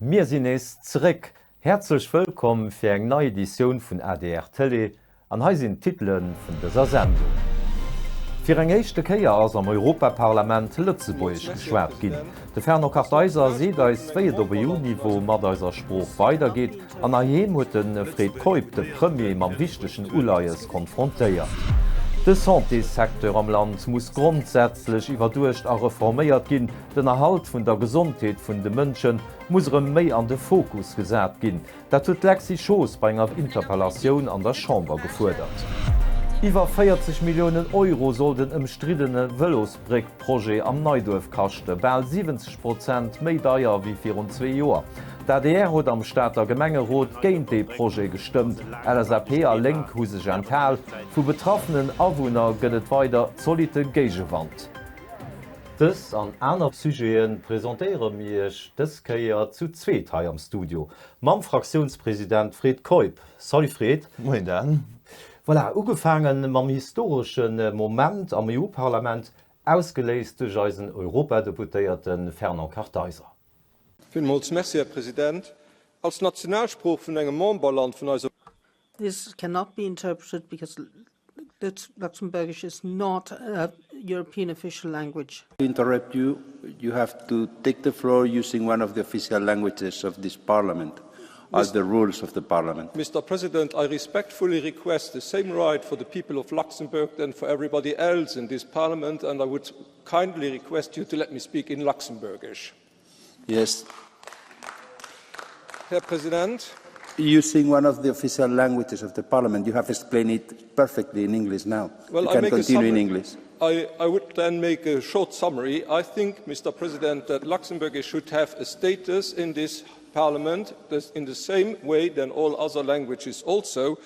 Mir sinn nees zeréck. Häerzlech wëllkomm fir eng nei Editioun vun adr Télé an hei sinn d'Titele vun dëser Sendung. Fir eng éischte Kéier ass am Europaparlament Lëtzebuergesch geschwat ginn. De Fernand Kartheiser seet eis wéi et op EU-Niveau mat eiser Sprooch weidergeet An heiheem huet de Fred Keup de Premier mam wichtegen Uleies konfrontéiert. De Santésecteur am Land muss grondsätzlech iwwerduecht a reforméiert ginn. Den Erhalt vun der Gesondheet vun de Mënsche muss erëm méi an de Fokus gesat ginn. Dat huet d'Lexy Schoos bei enger Interpellatioun an der Chamber gefuerdert. Iwwer 40 Milliounen Euro soll den ëmstriddene Vëlosbréck-Projet am Neiduerf kaschte, bal 70 Prozent méi deier wéi virun zwee Joer. D'ADR huet am Stater Gemengerot géint dee Projet gestëmmt, LSAP a Lénk hu sech enthal. Vu betraffenen Awunner gëtt et weider zolitte Géigewand. Dës an aner Sujete presentéiere mir Iech dës Kéier zu zweet hei am Studio mam Fraktiounspresident Fred Keup. Salut Fred. Moien Dan. Voilà, ugefaange mam historesche Moment am EU-Parlament, ausgeléist duerch eisen Europadeputéierte Fernand Kartheiser. Villmools Merci, Här President. Als Nationalsprooch vun engem Memberland vun eiser. This cannot be interpreted because Luxembourgish is not a European official language. To interrupt you, you have to take the floor using one of the official languages of this parliament, as the rules of the parliament. Mr. President, I respectfully request the same right for the people of Luxembourg than for everybody else in this parliament, and I would kindly request you to let me speak in Luxembourgish. Yes. Här President. Using one of the official languages of the parliament, you have explained it perfectly in English now. Well, you I can make a continue in summary. English. I, I would then make a short summary. I think, Mr. President, that Luxembourgish should have a status in this parliament this, in the same way than all other languages also.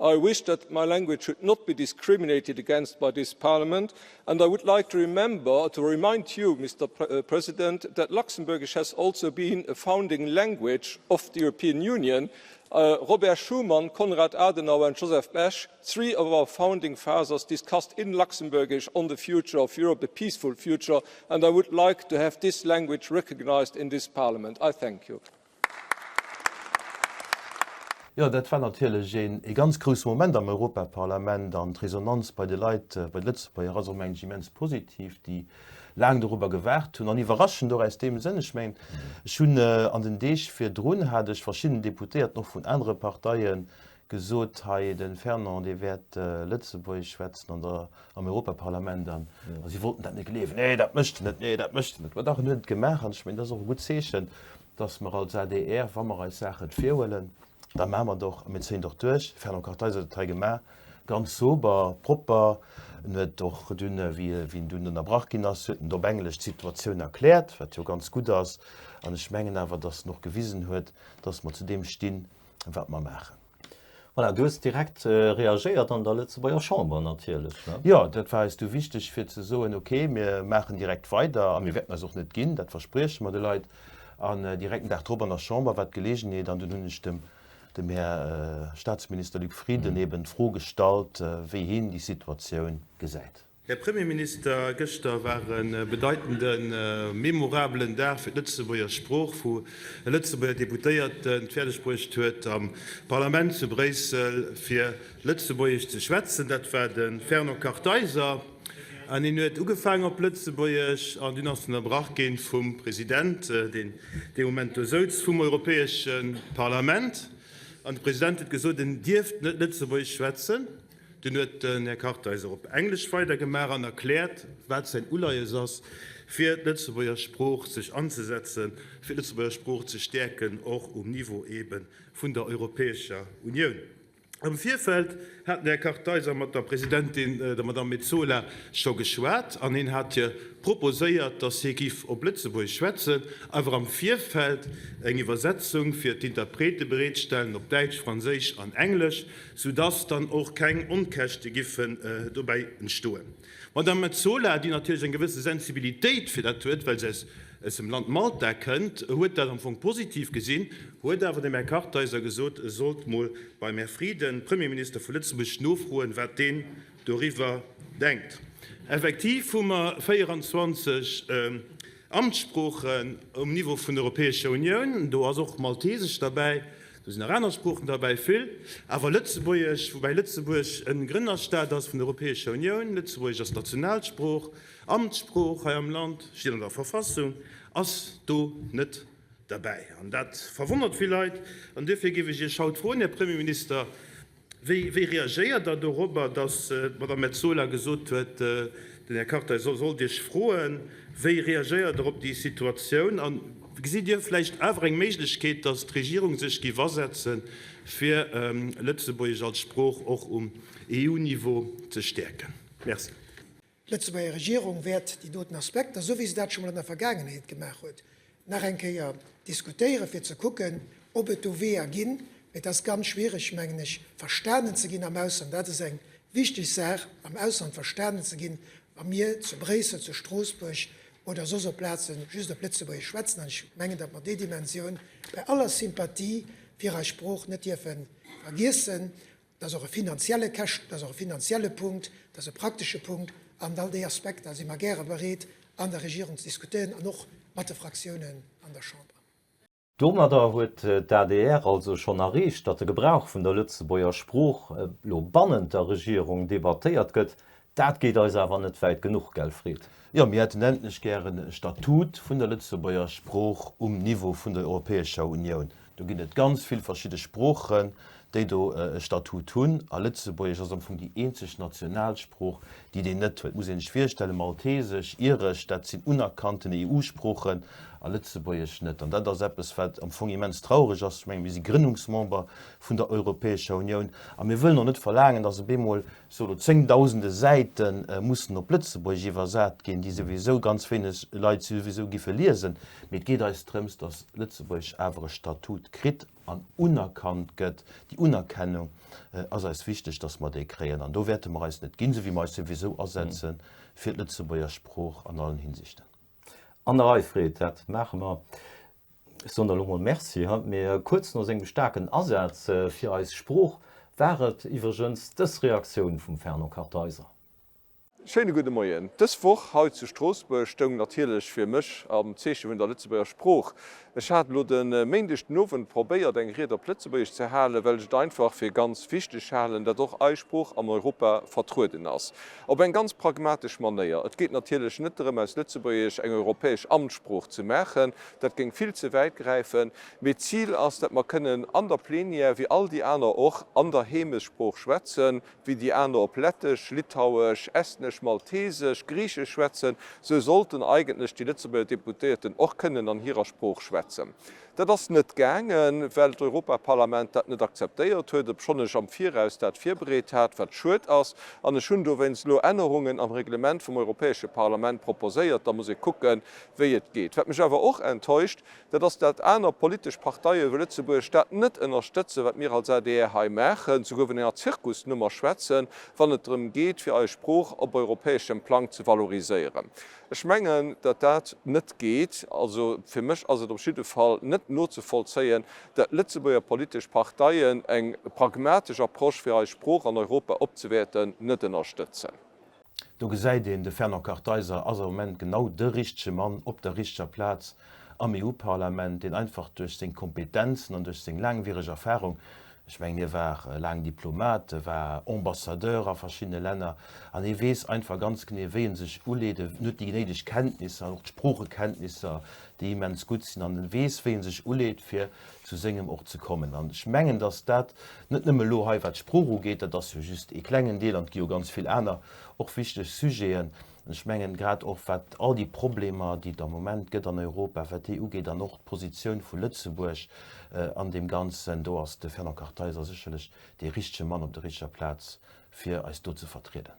I wish that my language should not be discriminated against by this parliament, and I would like to remember, to remind you, Mr. Pre uh, President, that Luxembourgish has also been a founding language of the European Union. Uh, Robert Schuman, Konrad Adenauer and Joseph Bech, three of our founding fathers, discussed in Luxembourgish on the future of Europe, a peaceful future, and I would like to have this language recognized in this parliament. I thank you. Jo, dat war natierlech een ee ganz grousse Moment am Europaparlament an d'Resonanz bei de Leit, bei de Lëtzebuerger ass och, mengen ech, immens positiv, déi laang dorobber gewaart hunn an iwwerraschend och aus deem Sënn, ech mengen, ech hunn an den Deeg virdrun hat ech verschidden Deputéierten och vun anere Parteie gesot, hei de Fernand, dee wäert Lëtzebuergesch schwätzen an der, am Europaparlament an si wollten dat net gleewen, nee dat mécht en net, nee dat mécht en net. Mä dach, en huet et gemaach an ech mengen, dat ass och e gutt Zeechen, dass mer als adr, wa mer eis Saachen virhuelen, da maache mer et och a mir zéien et och duerch. Fernand Kartheiser huet et hei gemaach, ganz sober, propper. En huet och dunn, wéi en dunn ënnerbrach ginn ass, huet en op Englesch d'Situatioun erkläert, wat jo ganz gutt ass. An ech mengen awer, dass en och gewisen huet, dass mer zu deem stinn, wat mer maachen. Voilà, du hues direkt reagéiert an der Lëtzebuerger Chamber natierlech, ne? Jo, dat war eis du wichteg, fir ze soen, okay, mir maachen direkt weider a mir wäerten eis och net ginn, dat versprieche mer de Leit. An direkt den Dag drop an der Chamber war d'Geleegenheet an dunn hunn ech dem, dem Här Staatsminister Luc Frieden eben d'Fro gestallt, wéi hien déi Situatioun gesäit. Här Premierminister, gëschter war e bedeitenden, memorabelen Dag fir d'Lëtzebuerger Sprooch, wou e Lëtzebuerger Deputéierten et fäerdeg bruecht huet, am Parlament zu Bréissel fir Lëtzebuergesch ze schwätzen. Dat war de Fernand Kartheiser. An hien huet ugefaangen op Lëtzebuergesch an dunn ass en ënnerbrach ginn vum President, deen dee Moment do souz, vum Europäesche Parlament. An de President huet gesot, en dierft net Lëtzebuergesch schwätzen. Dunn huet den Här Kartheiser op Englesch weidergemaach an erkläert, wat säin Uleies ass, fir d'Lëtzebuerger Sprooch sech anzesetzen, fir d'Lëtzebuerger Sprooch ze stäerken, och um Niveau eebe vun der Europäescher Unioun. Am Virfeld hat den Här Kartheiser mat der Presidentin, der Madamm Metsola, scho geschwat an hien hat hir proposéiert, dass hie giff op Lëtzebuergesch schwätzen, awer am Virfeld eng Iwwersetzung fir d'Interprete bereetstellen op Däitsch, Franséisch an Englesch. sou dass dann och keng Onkäschte giffen dobäi entstoen. D'Madame Metsola, déi natierlech eng gewësse Sensibilitéit fir dat huet, well se aus dem Land Malta kënnt, huet dat am Fong positiv gesinn, huet awer dem Här Kartheiser gesot, e sollt mol beim Här Frieden, Premierminister vu Lëtzebuerg, nofroen, wat deen doriwwer denkt. Effektiv hu mer 24. Amtssproochen um Niveau vun der Europäescher Unioun, do ass och Maltesesch derbäi, do sinn nach aner Sproochen derbäi, vill, awer Lëtzebuergesch, woubäi Lëtzebuerg e Grënnerstaat ass vun der Europäescher Unioun, Lëtzebuergesch ass d'Nationalsprooch, Amtssprooch hei am Land, steet an der Verfassung, ass do net derbäi. An dat verwonnert vill Leit. An duerfir géif ech Iech haut froen, Här Premierminister, Wéi reagéiert Der dorobber, datt d'Madame Metsola gesot huet, den Här Kartheiser sollt Iech froen? Wéi reagéiert Der op déi Situatioun? A gesitt Dir vläicht awer eng Méiglechkeet, datt d'Regierung sech géif asetzen, fir Lëtzebuergesch als Sprooch och um EU-Niveau ze stäerken? Merci. D'Lëtzebuerger Regierung wäert déi doten Aspekter, esou wéi se dat scho mol an der Vergaangenheet gemaach huet, nach eng Kéier diskutéieren, fir ze kucken, ob et do Weeër ginn. Mee et ass ganz schwierig, mengen ech, verstanen ze ginn am Ausland. Dat ass eng wichteg Saach, am Ausland verstanen ze ginn, wa mir zu Bréissel, zu Stroossbuerg oder soss op Plaze just op Lëtzebuergesch schwätzen. An ech mengen, datt mer déi Dimensioun bei aller Sympathie fir eis Sprooch net dierfe vergiessen. Dat ass och e finanzielle Käscht, dat ass och e finanzielle Punkt, dat ass e praktesche Punkt. An all déi Aspekter si mer gäre bereet an der Regierung ze diskutéieren an och mat de Fraktiounen an der Chamber. Domadder huet d'ADR also schonn erreecht, datt de Gebrauch vun der Lëtzebuerger Sprooch elo bannent der Regierung debattéiert gëtt. Dat geet eis awer net wäit genuch, gell Fred? Jo, mir hätten endlech gären e Statut vun der Lëtzebuerger Sprooch um Niveau vun der Europäescher Unioun. Do ginn et ganz vill verschidde Sproochen, déi do e Statut hunn, a Lëtzebuergesch ass am Fong déi eenzeg Nationalsprooch, déi deen net huet. Muss een sech virstellen, Maltesesch, Iresch, dat sinn unerkannten EU-Sproochen, a Lëtzebuergesch net. An dat ass eppes, wat am Fong immens traureg ass. Ech mengen, mir si Grënnungsmember vun der Europäescher Unioun a mir wëllen och net verlaangen, datt op eemol, ech soe lo, zéngdausende Säite mussen op Lëtzebuergesch iwwersat ginn, déi souwisou ganz wéineg Leit souwisou giffe liesen. Mee et geet eis drëms, datt Lëtzebuerg awer e Statut kritt an unerkannt gëtt. Déi Unerkennung ass eis wichteg, datt mer déi kréien. An do wäerte mer eis net ginn, esou wéi mer eis souwisou asetze fir d'Lëtzebuerger Sprooch an allen Hinsichten. An der Rei, Fred, dat maache mer. Ech soen der elo mol Merci. Mee kuerz no sengem staarken Asaz fir eis Sprooch war et iwwregens dës Reaktioun vum Fernand Kartheiser. Schéine gudde Moien. Dës Woch hei zu Stroossbuerg stoung natierlech fir mech am Zeeche vun der Lëtzebuerger Sprooch. Ech hat elo de Méindeg den Owend probéiert eng Ried op Lëtzebuergesch ze halen, well ech et einfach fir ganz wichteg halen, datt och eis Sprooch an Europa vertrueden ass. Op eng ganz pragmatesch Manéier. Et geet natierlech net drëm aus Lëtzebuergesch eng europäesch Amtssprooch ze maachen, dat géing vill ze wäit gräifen, mee d'Zil ass, datt mer kënnen an der Plenière, wéi all déi aner och, an der Heemesprooch schwätzen, Wéi déi aner op Lettesch, Litauesch, Estnesch, Maltesesch, Griichesch schwätzen, sou sollten eigentlech déi Lëtzebuerger Deputéierten och kënnen an hirer Sprooch schwätzen. Dat ass net gaangen, well d'Europaparlament dat net akzeptéiert huet, obschonn ech am Viraus dat virbereet hat, wat schued ass. An ech hunn dowéinst elo Ännerungen am Reglement vum Europäesche Parlament proposéiert. Da muss ee kucken, wéi et geet. Wat mech awer och enttäuscht, Dat ass, dat aner politesch Parteie wou Lëtzebuerg dat net ënnerstëtzen, wat mir als adr hei maachen, souguer vun enger Zirkusnummer schwätzen, wann et drëm geet, fir eis Sprooch op europäeschem Plang ze valoriséieren. Ech mengen, dat dat net geet. Also fir mech ass et op jidde Fall net nozevollzéien, dat Lëtzebuerger politesch Parteien eng pragmatesch Approche, fir eis Sprooch an Europa opzewäerten, net ënnerstëtzen. Do gesäit een, de Fernand Kartheiser ass am Moment genau de richtege Mann op der richteger Plaz am EU-Parlament, deen einfach duerch seng Kompetenzen an duerch seng laangwiereg Erfahrung, ech mengen, hie war laang Diplomat, e war Ambassadeur a verschiddene Länner, an hie weess einfach ganz genee, wéi e sech uleet, en huet déi néideg Kenntnisser an och d'Sproochekenntnisser, déi immens gutt sinn, an e weess, wéi e sech uleet, fir zu sengem och ze kommen. An ech mengen, datt dat net nëmme elo hei wat d'Sprooch ugeet, dat ass jo just ee klengen Deel an et gi jo ganz vill aner och wichteg Sujeten, an ech mengen grad och wat all déi Problemer, déi et am Moment gëtt an Europa, wat déi ugeet an och d'Positioun vu Lëtzebuerg an deem Ganzen, do ass de Fernand Kartheiser sécherlech dee richtege Mann op der richteger Plaz fir eis do ze vertrieden.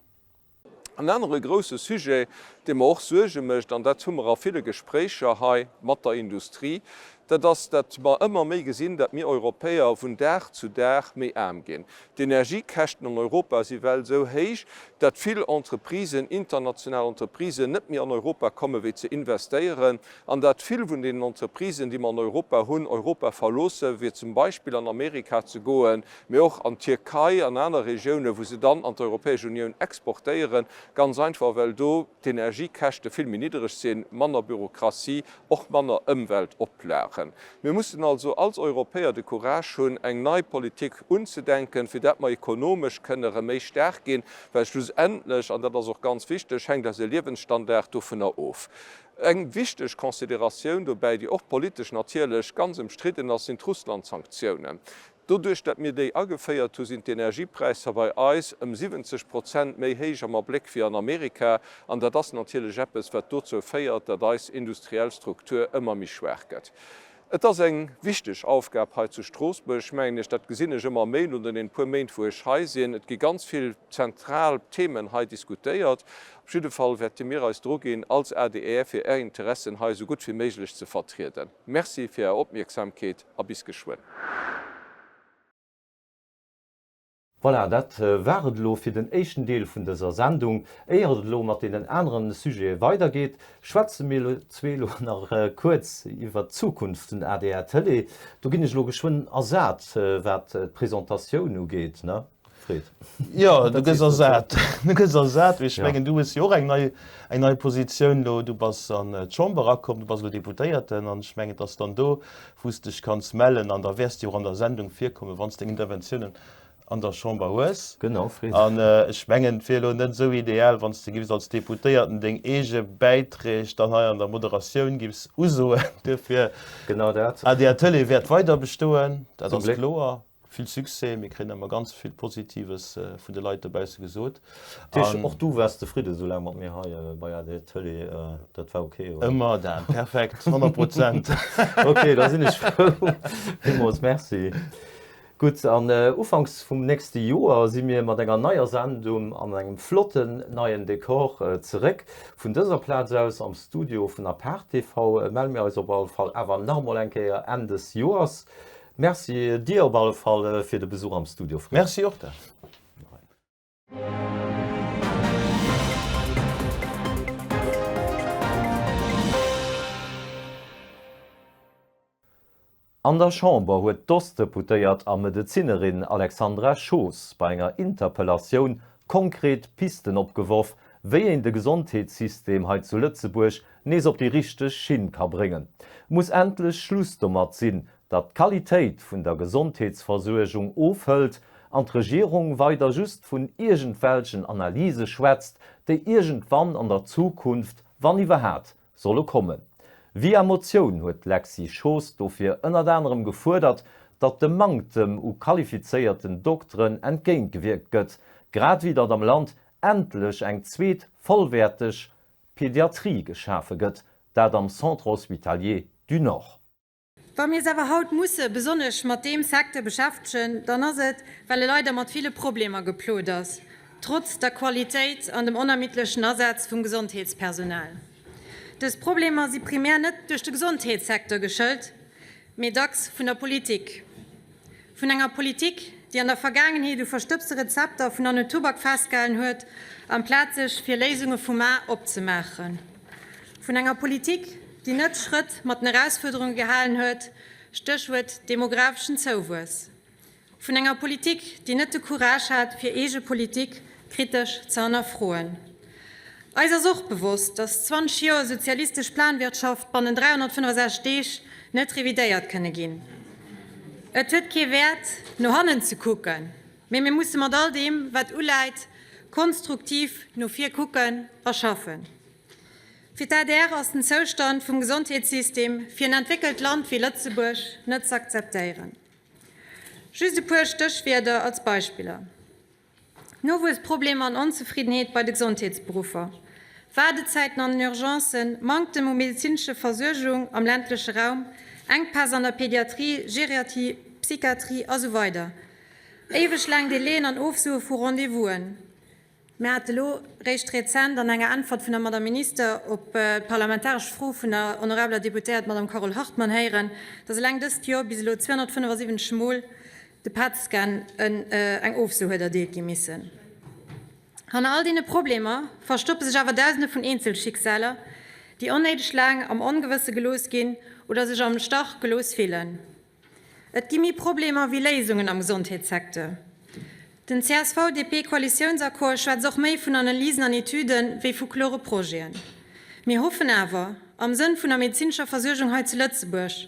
En anere grouse Sujet, dee mer och Suerge mécht, an dat hu mer a ville Gespréicher hei mat der Industrie, Dat ass, datt mer ëmmer méi gesinn, datt mir Europäer vun Dag zu Dag méi aarm ginn. D'Energiekäschten an Europa si well esou héich, datt vill Entreprisen, international Entreprisen, net méi an Europa komme wéi ze investéieren an datt vill vun deenen Entreprisen, déi mer an Europa hunn, Europa verloosse fir zum Beispill an Amerika ze goen, mee och an d'Tierkei an aner Regiounen, wou se dann an d'Europäesch Unioun exportéieren, ganz einfach well do d'Energiekäschte vill méi niddereg sinn, manner Bürokratie, och manner Ëmweltoplagen. Mir mussen also als Europäer de Courage hunn, eng nei Politik unzedenken, fir dat mer ekonomesch kënne rëm méi staark ginn, well schlussendlech, an dat ass och ganz wichteg, hänkt eise Liewensstandard dovunner of. Eng wichteg Consideratioun dobäi, déi och politesch natierlech ganz ëmstridden ass, sinn d'Russland-Sanktiounen. Doduerch, datt mir déi ageféiert hu sinn d'Energiepräisser bei eis ëm 70 Prozent méi héich am Abléck wéi an Amerika. An dat ass natierlech eppes, wat dozou féiert, datt eis industriell Struktur ëmmer méi schwaach gëtt. Et ass eng wichteg Aufgab hei zu Stroossbuerg, mengen ech. Dat gesinn ech ëmmer méi no den puer Méint, wou ech hei sinn. Et gi ganz vill zentral Themen hei diskutéiert. Op jidde Fall wäerte mir eis druginn als adr, fir Är Interessen hei esou gutt wéi méiglech ze vertrieden. Merci fir Är Opmierksamkeet a bis geschwënn. Voilà, dat war et elo fir den éischten Deel vun dëser Sendung. Éier et elo mat deenen aneren Sujete weidergeet, schwätze mir zwee elo nach kuerz iwwert d'Zukunft vun adr Tëlee. Do ginn ech elo geschwënn ersat, wat d'Presentatioun ugeet, ne Fred? Jo, du gëss ersat. Du gëss ersat, mee ech mengen, du hues jo och eng nei, eng nei Positioun elo. Du bass an d'Chamber erakomm, du bass elo Deputéierten an ech mengen, et ass dann do, wou s de dech kanns mellen an da wäers de jo och an der Sendung virkommen, wann s deng Interventiounen an der Chamber hues. Genau, Fred. An ech mengen, et wier elo net esou ideal, wann s de giffs als Deputéierten deng eege Bäiträg dann hei an der Moderatioun giffs usoen. Duerfir, Genau dat. Adr Tëlee wäert weider bestoen, dat ass kloer. Vill Succès, mir kréien ëmmer ganz vill Positives vun de Leit dobausse gesot. Tisch, och du waars zefridde sou laang mat mir hei bei adr Tëlee, dat war ok, oder? Ëmmer, Dan, perfekt, 100 Prozent. Ok, da sinn ech frou. Villmools Merci. Gutt, an ufanks vum nächste Joer si mir mat enger neier Sendung an engem flotten neien Dekor zeréck. Vun dëser Plaz aus am Studio vun Apart TV melle mir eis op alle Fall awer nach emol eng Kéier Enn des Joers. Merci dir op alle Fall fir de Besuch am Studio, Fred. Merci och der. An der Chamber huet d'Ostdeputéiert a Medezinerin Alexandra Schoos bei enger Interpellatioun konkret Pisten opgeworf, wéi een de Gesondheetssystem hei zu Lëtzebuerg nees op déi richteg Schinn ka bréngen. Et muss endlech Schluss domat sinn, datt d'Qualitéit vun der Gesondheetsversuergung ofhëlt an d'Regierung weider just vun iergendwelchen Analyse schwätzt, déi iergendwann an der Zukunft, wann iwwerhat, solle kommen. Via Motioun huet d'Lexy Schoos dofir ënnert anerem gefuerdert, datt dem Manktem u qualifizéierten Dokteren entgéintgewierkt gëtt, grad ewéi datt am Land endlech eng zweet vollwäerteg Pediatrie geschafe gëtt, dat am Centre Hospitalier du Nord. Wa mir eis awer haut musse besonnesch mat deem Secteur beschäftegen, dann ass et, well e leider mat ville Problemer geplot ass, trotz der Qualitéit an dem onermiddlechen Asaz vum Gesondheetspersonal. Dës Problemer si primär net duerch de Gesondheetssecteur geschëlt, mee dacks vun der Politik. Vun enger Politik, déi an der Vergaangenheet u verstëbste Rezepter vun Anno Tubak festgehalen huet, amplaz sech fir Léisunge vu mar opzemaachen. Vun enger Politik, déi net Schrëtt mat den Erausfuerderunge gehalen huet, Stéchwuert demografeschen Zouwuess. Vun enger Politik, déi net de Courage hat, fir eege Politik kritesch ze hannerfroen. Eis ass och bewosst, dass 20 Joer sozialistesch Planwirtschaft bannen 365 Deeg net revidéiert kënne ginn. Et huet kee Wäert, no hannen ze kucken, mee mir musse mat all deem, wat uläit, konstruktiv no vir kucken a schaffen. Fir d'ADR ass den Zoustand vum Gesondheetssystem fir en entwéckelt Land wéi Lëtzebuerg net z'akzeptéieren. Just e puer Stéchwierder als Beispiller. Nowuessproblemer an Onzefriddenheet bei de Gesondheetsberuffer, Waardezäiten an den Urgencen, Manktem u medezinesche Versuergung am ländleche Raum, Enkpäss an der Pediatrie, Geriatrie, Psychiatrie a sou weider Éiweg laang Delaien an Ofsoe vu Rendez-vousen. Mir hate lo réischt rezent an enger Äntwert vun der Madame Minister op d'parlamentaresch Fro vun der honorabeler Deputéiert Madame Carole Hartmann héieren, dass eleng dëst Joer bis elo 275 Mol de PET-Scan eng Ofso huet erdeelt gi missen. Hanner all deene Problemer verstoppe sech awer Dausende vun Eenzelschicksaler, déi onnéideg laang am Ongewësse gelooss ginn oder sech am Stach gelooss fillen. Et gi méi Problemer wéi Léisungen am Gesondheetssecteur. Den CSV-DP-Koalitiounsaccord schwätzt och méi vun Analysen an Etüden, wéi vu klore Projeten. Mir hoffen awer, am Sënn vun der medezinescher Versuergung hei zu Lëtzebuerg,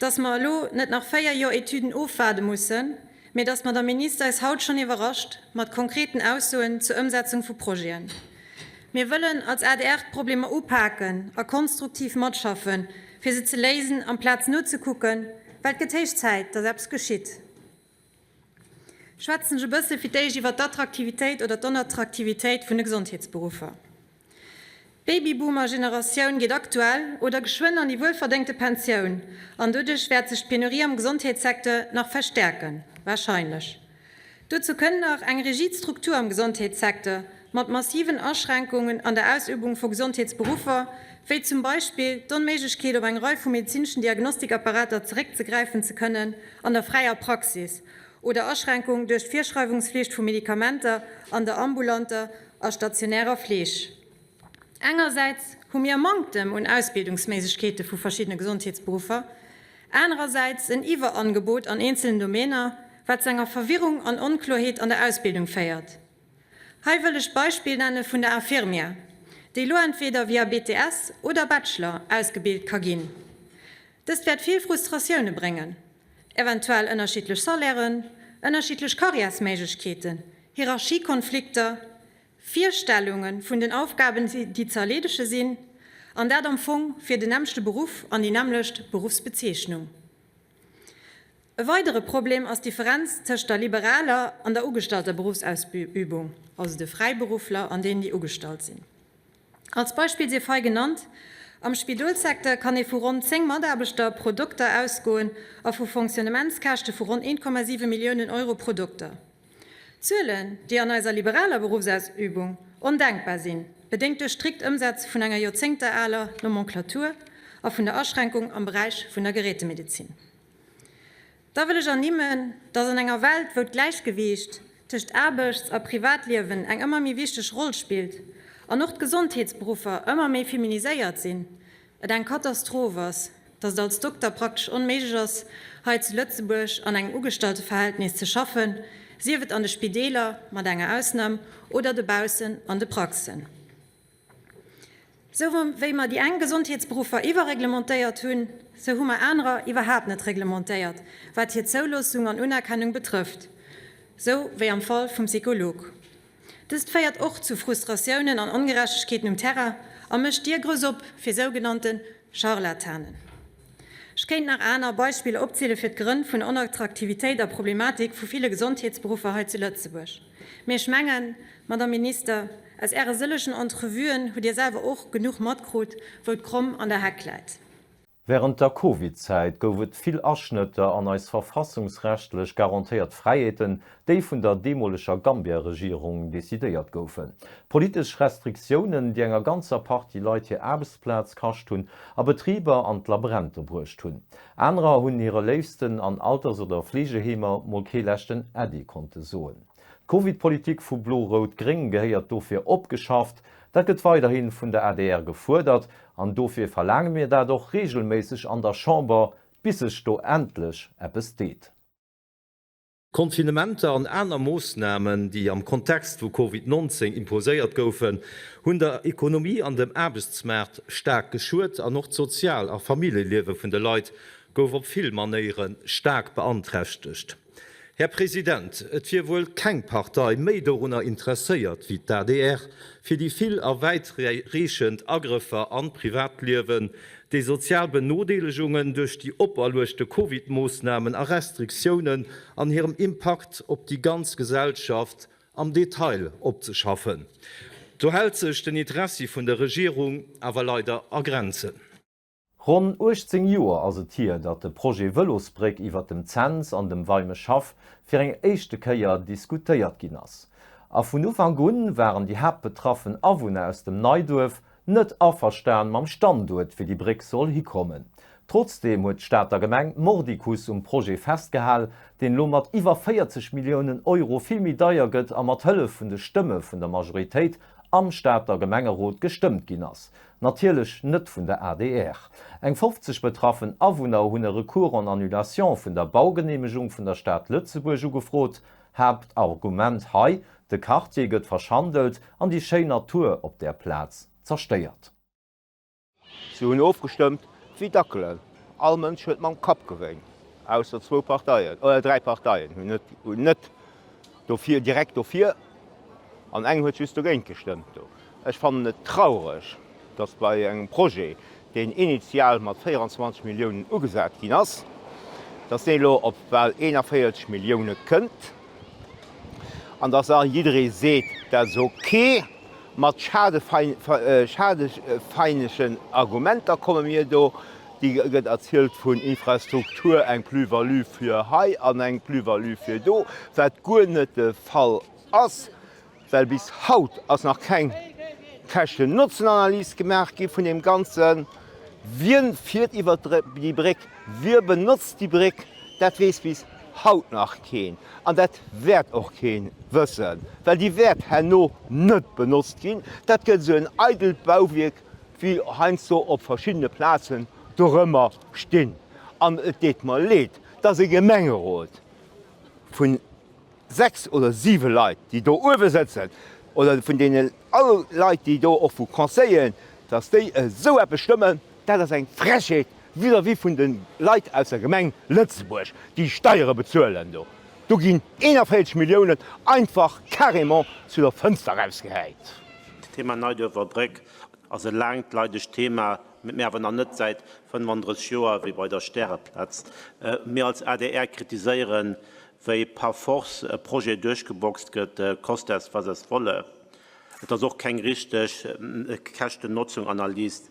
dass mer elo net nach 4 Joer Etüden ofwaarde mussen, mee dass d'Madame Minister eis haut schonn iwwerrascht mat konkreten Aussoen zur Ëmsetzung vu Projeten. Mir wëllen als adr d'Problemer upaken a konstruktiv matschaffen, fir se ze léisen, amplaz nozekucken, well et gëtt héich Zäit, dass eppes geschitt. Schwätzen ech e bësse fir d'éischt iwwert d'Attraktivitéit oder d'Onattraktivitéit vun de Gesondheetsberuffer. D'Babyboomer-Generatioun geet aktuell oder geschwënn an déi wuelverdéngte Pensioun an doduerch wäert sech d'Penurie am Gesondheetssecteur nach verstäerken, warscheinlech. Dozou kënn nach eng rigid Struktur am Gesondheetssecteur mat massiven Aschränkungen an der Ausübung vu Gesondheetsberuffer, wéi zum Beispill d'Onméiglechkeet op eng Rei vu medezineschen Diagnostikapparater zeréckzegräifen ze kënnen an der fräier Praxis oder Aschränkung duerch d'Virschreiwungsflicht vu Medikamenter an der ambulanter a stationärer Fleeg. Engersäits hu mir e Manktem un Ausbildungsméiglechkeete vu verschiddene Gesondheetsberuffer, anerersäits en Iwwerangebot an eenzelen Domäner, wat zu enger Verwirrung an Onkloerheet an der Ausbildung féiert. Hei wëll ech d'Beispill nenne vun der Infirmière, déi elo entweder via BTS oder Bachelor ausgebilt ka ginn. Dëst wäert vill Frustratioune bréngen, eventuell ënnerschiddlech Salairen, ënnerschiddlech Karriärsméiglechkeeten, Hierarchiekonflikter, Virstellunge vun den Aufgaben, déi ze erleedege sinn, an dat am Fong fir den nämmlechte Beruff an déi nämmlecht Beruffsbezeechnung. E weidere Problem ass d'Differenz tëscht der liberaler an der ugestallter Beruffsausübung, also de Fräiberuffler an deenen, déi ugestallt sinn. Als Beispill sief hei genannt, Am Spidolssecteur kann ee vu ronn 10 Mataarbechter pro Dokter ausgoen a vu Fonctionnementskäschte vu ronn 1,7 Milliounen Euro pro Dokter. Zuelen, déi an eiser liberaler Beruffsausübung ondenkbar sinn, bedéngt duerch strikt Ëmsetze vun enger joerzéngtealer Nomenclature a vun der Aschränkung am Beräich vun der Gerätemedezin. Da wëll ech ernimmen, dass an enger Welt, wou d'Gläichgewiicht tëscht Aarbechts a Privatliewen eng ëmmer méi wichteg Roll spillt an och d'Gesondheetsberuffer ëmmer méi feminiséiert sinn, et eng Katastroph ass, dass et als Dokter praktesch onméiglech ass, hei zu Lëtzebuerg an engem Ugestallteverhältnis ze schaffen, sief et an de Spideeler, mat enger Ausnam, oder dobaussen an de Praxen. Sou wéi mer déi eng Gesondheetsberuffer iwwerreglementéiert hunn, sou hu mer anerer iwwerhaapt net reglementéiert, wat hir Zouloossung an Unerkennung betrëfft, sou wéi am Fall vum Psycholog. Dëst féiert och zu Frustratiounen an Ongerechtegkeeten um Terrain a mécht d'Dier grouss op fir sougenannte Scharlatanen. Ech kéint nach aner Beispiller opziele fir d'Grënn vun der Onattraktivitéit a Problematik vu ville Gesondheetsberuffer hei zu Lëtzebuerg. Mee ech mengen, Madame Minister, aus Äre sëllegen Entrevuen hutt Dir selwer och genuch matkrut, wou d'Kromm an der Heck läit. Wärend der Covid-Zäit gouf et vill Aschnëtter an eis verfassungsrechtlech garantéiert Fräiheeten, déi vun der deemoleger Gambia-Regierung decidéiert goufen. Politesch Restriktiounen, déi enger ganzer Partie Leit hir Aarbechtsplaz kascht hunn a Betriber an d'Labrente bruecht hunn. Anerer hunn hire Léifsten an Alters oder Fleegeheemer mol kee leschten Äddi konnte soen. D'Covid-Politik vu Blo-Rout-Gréng gehéiert dofir opgeschafft. Dat gëtt weiderhi vun der adr gefuerdert an dofir verlaange mir dat och reegelméisseg an der Chamber, bis sech do endlech eppes deet. Confinementer an aner Moossnamen, déi am Kontext vu Covid 19 imposéiert goufen, hunn der Ekonomie an dem Aarbechtsmaart staark geschuet an och d'Sozial a Familljeliewe vun de Leit gouf op vill Manéiere staark beanträchtegt. Här President, et wier wuel keng Partei méi dorunner interesséiert wéi d'ADR, fir déi vill a wäitreechend Agrëffer an d'Privatliewen, déi sozial Benodeelegungen duerch déi operluechte Covid-Moossnamen a Restriktiounen an hirem Impakt op déi ganz Gesellschaft am Detail opzeschaffen. Do hält sech den Interessi vun der Regierung awer leider a Grenzen. Ronn 18 Joer ass et hier, datt de Projet Vëlosbréck iwwer dem Cents an dem Weimeschhaff fir eng éischte Kéier diskutéiert ginn ass. A vun Ufank un waren déi haaptbetraffen Awunner aus dem Neiduerf net averstan mam Standuert wéi déi Bréck soll hikommen. Trotzdeem huet d'Stater Gemeng mordicus um Projet festgehal, deen elo mat iwwer 40 Milliounen Euro vill méi deier gëtt a mat Hëllef vun de Stëmme vun der Majoritéit am Stater Gemengerot gestëmmt ginn ass. Natierlech net vun der adr. Eng 50 betraffen Awunner hunn e Recours en annulation vun der Baugeneemegung vun der Stad Lëtzebuerg ugefrot. Haaptargument hei, De Quartier gëtt verschandelt an déi schéin Natur op där Plaz zerstéiert. Si hunn ofgestëmmt wéi Dackelen. All Mënsch huet mam Kapp gewénkt, ausser zwou Parteien, oder 3 Parteien hunn net, hunn net dofir, direkt dofir, an eng huet just dogéint gestëmmt do. Ech fannen et traureg, datt bei engem Projet, deen initial mat 24 Milliounen ugesat ginn ass, datt deen elo op bal 41 Millioune kënnt an datt da jidderee seet, dat ass ok. Mat schadefeindlechen Argumenter komme mir do. Déi gëtt erzielt vun Infrastruktur, eng Plus-value fir hei an eng Plus-value fir do, wat guer net de Fall ass, well bis haut ass nach keng Käschten-Notzen-Analys gemaach gi vun deem Ganzen. Wien fiert iwwert déi Bréck, wie benotzt déi Bréck, dat weess bis haut nach keen. An dat wäert och kee wëssen, well déi wäert herno net benotzt ginn. Dat gëtt esou en eidelt Bauwierk, wéi heiansdo op verschiddene Plazen dorëmmer stinn. An et deet mer leed, dass e Gemengerot vun 6 oder 7 Leit, déi do uewe sëtzen, oder vun deenen all Leit, déi do och vu Conseilleren, dass déi esou eppes stëmmen, dat ass eng Frechheet vis-à-vis vun de Leit aus der Gemeng Lëtzebuerg, déi Steiere bezuelen do. Do ginn 41 Milliounen einfach carrément zu der Fënster erausgehäit. D'Thema Neiduerfer Bréck ass e laangt leidegt Thema, mä awer nach net säit 35 Joer wéi bei der Stäreplaz. Mir als adr kritiséieren, wéi par force e Projet duerchgeboxt gëtt, koste es was es wolle. Et ass och keng richteg Käschten-Notzung-Analys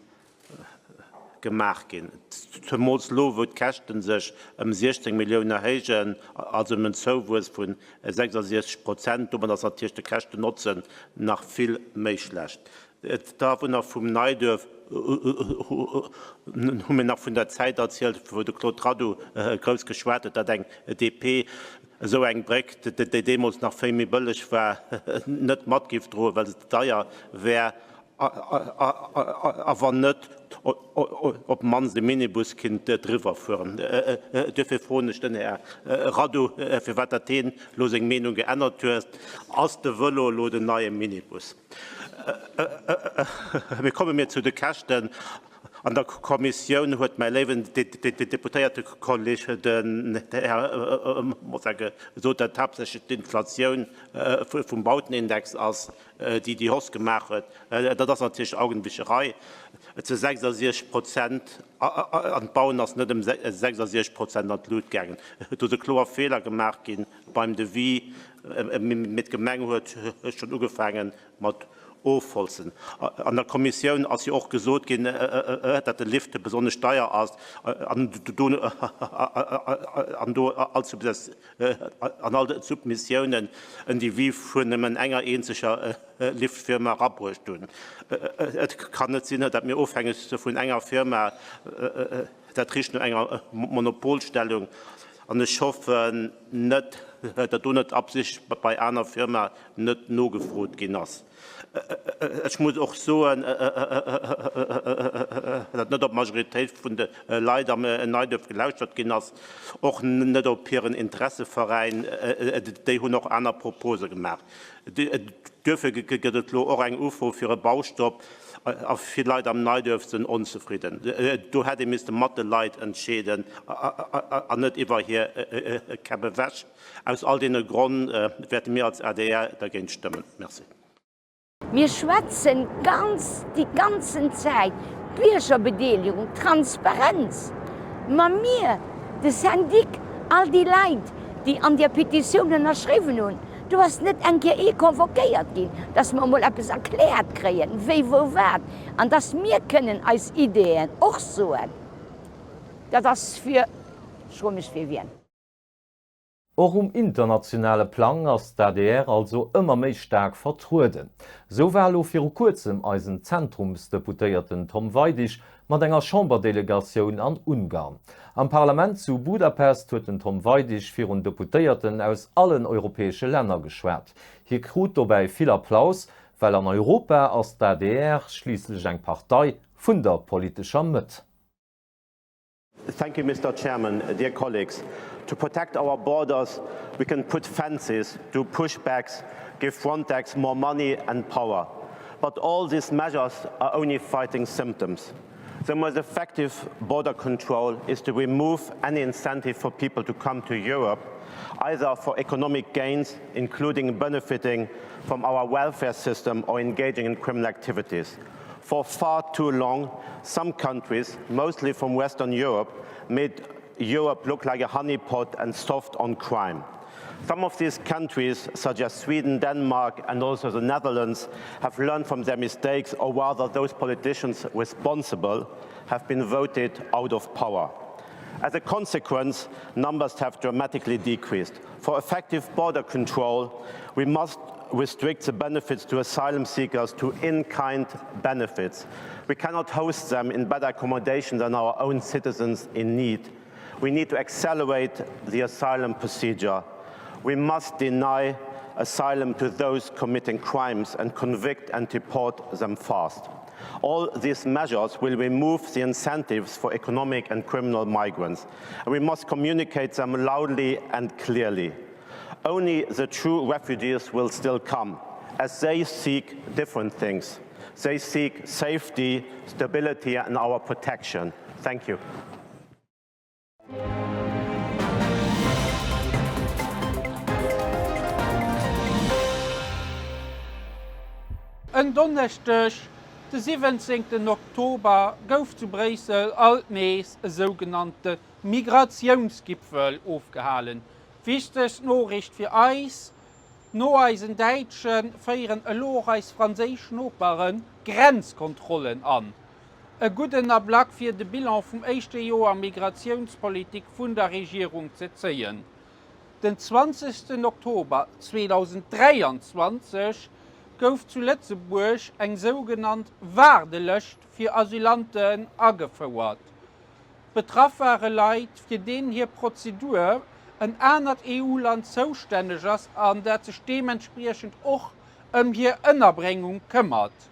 gemaach ginn, zemools elo, wou d'Käschte sech ëm 16 Milliounen erhéijen, also ëm en Zouwuess vu 66 Prozent. Domat ass natierlech de Käschten-Notzen nach vill méi schlecht. D'Awunner vum Neiduerf hu mir nach vun der Zäit erzielt, wou de Claude Radoux grouss geschwat huet, datt eng DP esou eng Bréck, déi deemools nach vill méi bëlleg war, net mat géif droen, well se ze deier wär. A wann net, op d'mannst e Minibus kinnt driwwer fueren. Duerfir froen ech den Här Radoux, firwat datt hien elo seng Meenung geännert huet. Ass de Vëlo elo den neie Minibus? Mir komme mir zu de Käschten. An der Kommissioun huet mäi léiwen Deputéiertekolleg, den Här Mosar, gesot, datt haaptsächlech d'Inflatioun vum Bautenindex ass, déi déi Hausse gemaach huet. Dat ass natierlech Augenwischerei. Et si 66 Prozent, an d'Bauen ass net ëm 66 Prozent an d'Lut gaangen. Do si kloer Feeler gemaach gi beim Devis, mee d'Gemeng huet schonn ugefaange mat ofholzen. An der Kommissioun ass jo och gesot ginn, datt de Lift besonnesch deier ass an do allzu an all d'Submissiounen en Devis vun nëmmen enger eenzeger Liftfirma erabruecht hunn. Et kann net sinn, datt mir ofhängeg si vun enger Firma. Dat richt no enger Monopolstellung. An ech hoffen net, datt do net absichtlech bei aner Firma net nogefrot ginn ass. Ech muss och soen, datt net op d'Majoritéit vun de Leit am Neiduerf gelauschtert ginn ass, och net op hiren Interesseveräin. Déi hunn och aner Propose gemaach. Duerfir gëtt et elo och eng Ufro fir e Baustopp a vill Leit am Neiduerf sinn onzefridden. Do hätt ee misste mat de Leit entscheeden an net iwwer hir Käpp ewech. Aus all deene Gronn wäerte mir als adr dergéint stëmmen. Merci. Mir schwätzen ganz, déi ganzen Zäit Biergerbedeelegung, Transparenz. Ma mir, de Syndic, all déi Leit, déi an där Petitioun ënnerschriwwen hunn, do ass net eng Kéier ee convoquéiert ginn, dass mer emol eppes erkläert kréien, wéi, wou, wat, an dass mir kënnen eis Ideeën och soen. Dat ass fir, ech froe mech fir wien. Och um internationale Plang ass d'ADR also ëmmer méi staark vertrueden. Sou war elo viru kuerzem eisen Zentrumsdeputéierten Tom Weidig mat enger Chamberdelegatioun an Ungarn. Am Parlament zu Budapest huet den Tom Weidig virun Deputéierten aus allen europäesche Länner geschwat. Hie krut dobäi vill Applaus, well an Europa ass d'ADR schliisslech eng Partei vun der politescher Mëtt. Thank you, Mr. Chairman, dear colleagues. To protect our borders, we can put fences, do pushbacks, give Frontex more money and power. But all these measures are only fighting symptoms. The most effective border control is to remove any incentive for people to come to Europe, either for economic gains, including benefiting from our welfare system or engaging in criminal activities. For far too long, some countries, mostly from Western Europe, made Europe look like a honeypot and soft on crime. Some of these countries, such as Sweden, Denmark, and also the Netherlands, have learned from their mistakes, or rather those politicians responsible have been voted out of power. As a consequence, numbers have dramatically decreased. For effective border control, we must restrict the benefits to asylum seekers to in-kind benefits. We cannot host them in better accommodation than our own citizens in need. We need to accelerate the asylum procedure. We must deny asylum to those committing crimes and convict and deport them fast. All these measures will remove the incentives for economic and criminal migrants. And we must communicate them loudly and clearly. Only the true refugees will still come, as they seek different things. They seek safety, stability and our protection. Thank you. En Donneschdeg, de 17 Oktober, gouf zu Bréissel alt nees e sougenannte Migratiounsgipfel ofgehalen. Wichtegst Noriicht fir eis, No eisen Däitsche féieren elo och eis franséisch Nopere Grenzkontrollen an. E gudden Ablack fir de Bilan vum éischte Joer Migratiounspolitik vun der Regierung ze zéien. Den 20 Oktober 2023 gouf zu Lëtzebuerg eng sougenannt Waardelëscht fir Asylanten agefouert. Betraff ware Leit, fir deenen hir Prozedur en anert EU-Land zoustänneg ass an dat sech deementspriechend och ëm hir Ënnerbréngung këmmert.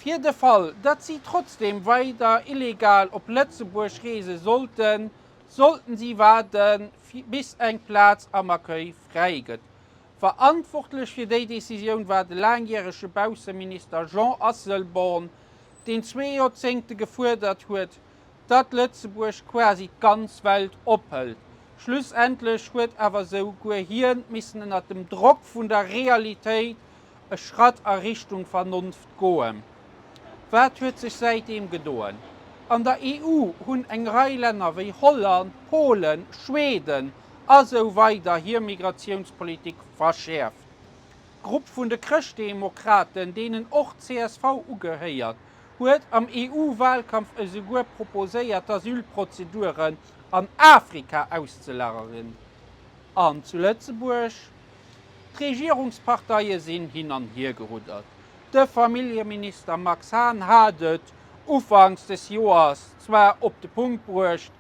Fir de Fall, datt si trotzdeem weider illegal op Lëtzebuerg reese sollten, sollten si waarde bis eng Plaz am Accueil fräi gëtt. Verantwortlech fir déi Decisioun war de laangjärege Bausseminister Jean Asselborn, deen zwee Joerzéngte gefuerdert huet, datt Lëtzebuerg quasi d'ganz Welt ophëlt. Schlussendlech huet awer sou guer hien missen ënnert dem Drock vun der Realitéit e Schratt a Richtung Vernonft goen. Wat huet sech säitdeem gedoen? An der EU hunn eng Rei Länner wéi Holland, Polen, Schweden a sou weider hir Migratiounspolitik verschäerft. D'Grupp vun de Chrëschtdemokraten, deenen och d'CSV ugehéiert, huet am EU-Wahlkampf esouguer proposéiert, d'Asylprozeduren an Afrika auszelageren. An zu Lëtzebuerg? D'Regierungsparteie sinn hin an hier geruddert. De Familljeminister Max Hahn hat et ufanks des Joers zwar op de Punkt bruecht,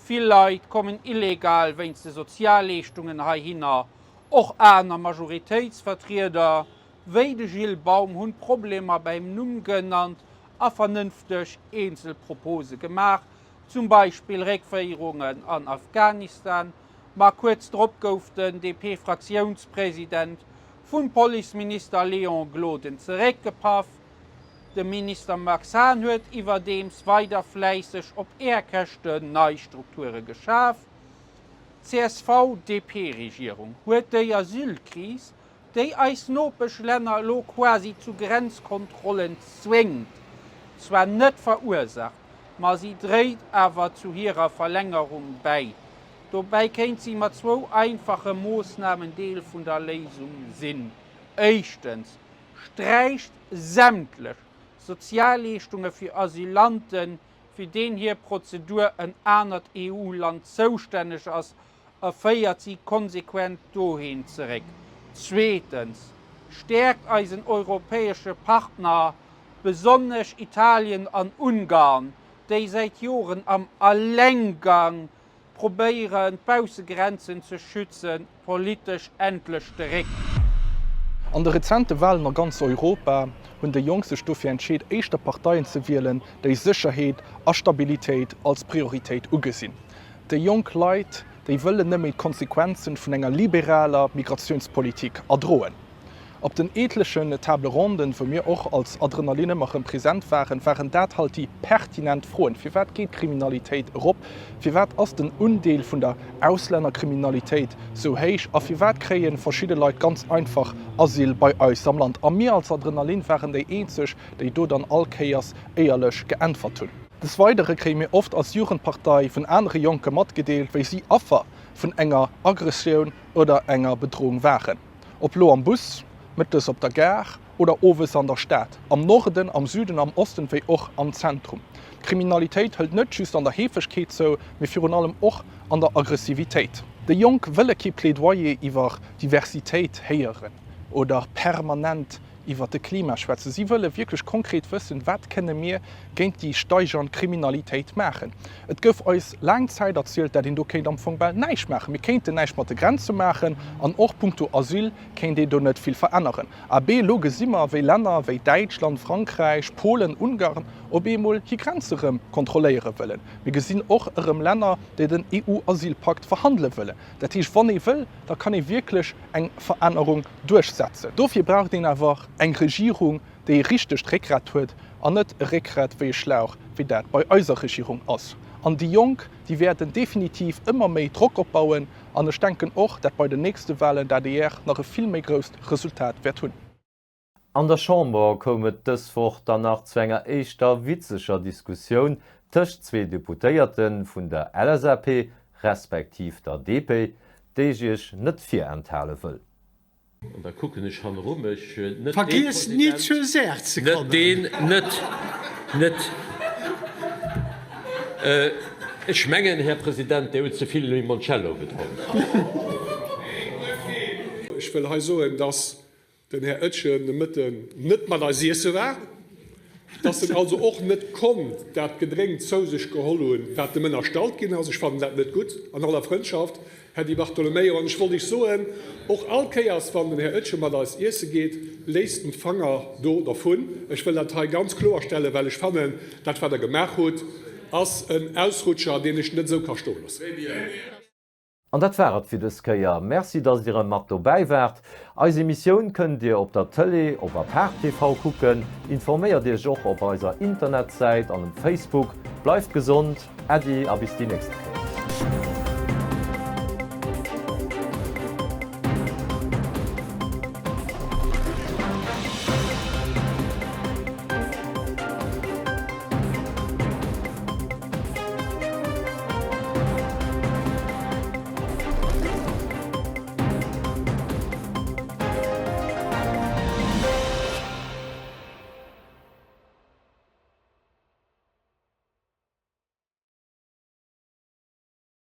Vill Leit kommen illegal wéinst de Sozialleeschtungen heihinner. Och aner Majoritéitsvertrieder, wéi de Gilles Baum, hunn d'Problemer bäim Numm genannt a vernënfteg eenzel Propose gemaach, zum Beispill Réckféierungen an Afghanistan. Ma kuerz drop gouf den DP-Fraktiounspresident vum Policeminister Léon Gloden zeréckgepaff. De Minister Max Hahn huet iwwerdeems weider fläisseg op Är Käschten nei Strukture geschaf. D'CSV-DP-Regierung huet déi Asylkris, déi eis Nopeschlänner elo quasi zu Grenzkontrollen zwéngt, zwar net verursaacht, ma si dréit awer zu hirer Verlängerung bäi. Dobäi kéint si mat zwou einfache Moossnamen Deel vun der Léisung sinn, Éischtens, sträicht sämtlech Sozialleeschtunge fir Asylanten, fir deen hir Prozedur en anert EU-Land zoustänneg ass. a féiert si konsequent dohin zeréck. Zweetens, stäerkt eisen europäesche Partner, besonnesch Italien an Ungarn, déi säit Joren am Allenggang probéieren d'Baussegrenzen ze schützen, politesch endlech de Réck. An de rezente Walen a ganz Europa hunn déi Jonk sech dofir entscheet, éischter Parteien ze wielen, déi Sécherheet a Stabilitéit als Prioritéit ugesinn. Déi jonk Leit, déi wëllen net méi d'Konsequenzen vun enger liberaler Migratiounspolitik erdroen. Op den etlechen Table ronden, wou mir och als Adrenalin ëmmer rëm present waren, waren dat halt déi pertinent Froen, Firwat geet d'Kriminalitéit erop? Firwat ass den Undeel vun der Auslännerkriminalitéit sou héich? A firwat kréie verschidde Leit ganz einfach Asyl bei eis am Land? A mir als Adrenalin waren déi eenzeg, déi do dann all Kéiers éierlech geäntwert hunn. Des Weidere kréie mir oft als Jugendpartei vun anere Jonke matgedeelt, wéi si Affer vun enger Aggressioun oder enger Bedroung waren. Ob lo am Bus, mëttes op der Gare oder owes an der Stad, am Norden, am Süden, am Osten wéi och am Zentrum. D'Kriminalitéit hëlt net just an der Heefegkeet zou, mee virun allem och an der Aggressivitéit. Déi Jonk wëlle kee Plädoyer iwwer Diversitéit héieren oder permanent iwwer de Klima schwätzen. Si wëlle wierklech konkret wëssen, Wat kënne mir géint déi steigernd Kriminalitéit maachen? Et gouf eis laang Zäit erzielt, dat een do kéint am Fong bal näischt maachen. Mir kéinten näischt mat de Grenze maachen an och punkto Asyl kéint een do net vill veränneren. Abee, elo gesi mer, wéi Länner wéi Däitschland, Frankräich, Polen, Ungarn op eemol hir Grenze rëm kontrolléiere wëllen. Mir gesinn och erëm Länner, déi den EU-Asylpakt verhandele wëllen. Dat heescht, wann ee wëll, da kann ee wierklech eng Verännerung duerchsetzen. Dofir braucht een awer eng Regierung, déi e richtegt Réckgrat huet an net e Réckgrat wéi e Schlauch, wéi dat bei eiser Regierung ass. An déi Jonk, déi wäerten definitiv ëmmer méi Drock opbauen an ech denken och, dat bei den nächste Wahlen d'ADR nach e vill méi grousst Resultat wäert hunn. An der Chamber koum et dës Woch dann nach zu enger éischter witzeger Diskussioun tëscht zwee Deputéierte vun der LSAP respektiv der DP, déi ech Iech net virenthale wëll. An da kucken ech hanneru mech, net dee Vergiesst ni President, zur Saach ze net kommen! deen, net, net, ech mengen, Här President, Dir hutt ze vill Limoncello gedronk. Ech wëll hei soen, dass den Här Oetjen de Mëtten net mat eis iesse war, dass en also och net konnt dat Gedrénk zou sech geholl hunn, wat em ënnerstallt ginn ass. Ech fannen dat net gutt, an aller Frëndschaft, Här Di Bartolomeo. An ech wollt Iech soen, och all Kéiers, wann den Här Oetjen mat eis iesse geet, léisst en d'Fanger do dervun. Ech wëll dat hei ganz kloerstellen, well ech fannen, dat wat Der gemaach hutt, ass en Ausrutscher, deen ech net esou ka stoe loossen. An dat war et fir dës Kéier. Merci dass dir erëm mat dobäi waart. Eis Emissioun kënnt dir op der Tëlee, op Apart TV kucken. Informéiert iech och op eiser Internetsäit an um Facebook. Bleift gesond, Äddi a bis déi nächste Kéier.